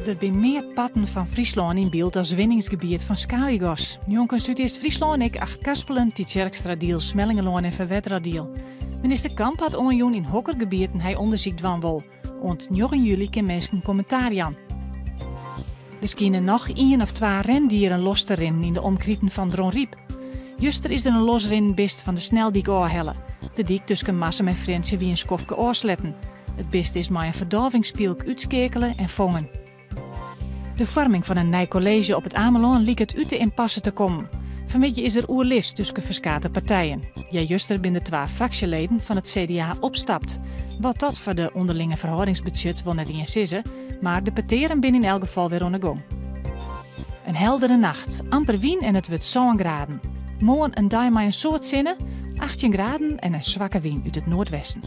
Der binne mear parten fan Fryslân yn byld as winningsgebiet fan skalygas. Njonken Súdeast-Fryslân ek Achtkarspelen, Tytsjerksteradiel, Smellingerlân en Ferwerderadiel. Minister Kamp hat oanjûn yn hokker gebieten hy ûndersyk dwaan wol. Oant njoggen july kin minsken kommentaar jaan. Der skine noch ien of twa rendieren los te rinnen yn de omkriten fan Dronryp. Juster is der in losrinnend bist fan de sneldyk ôfhelle. De dyk tusken Marsum en Frjentsjer wie in skoftke ôfsletten. It bist is mei in ferdôvingspylk útskeakele en fongen. De foarming fan in nij kolleezje op It Amelân liket út de impasse te kommen. Fanmiddei is der oerlis tusken ferskate partijen. Earjuster binne der twa fraksjeleden fan it CDA opstapt. Wat dat foar de ûnderlinge ferhâldings betsjut wol net ien sizze, mar de petearen binne yn elk gefal wer oan 'e gong. In heldere nacht, amper wyn en it wurdt sân graden. Moarn in dei mei in soad sinne, 18 graden en in swakke wyn út it noardwesten.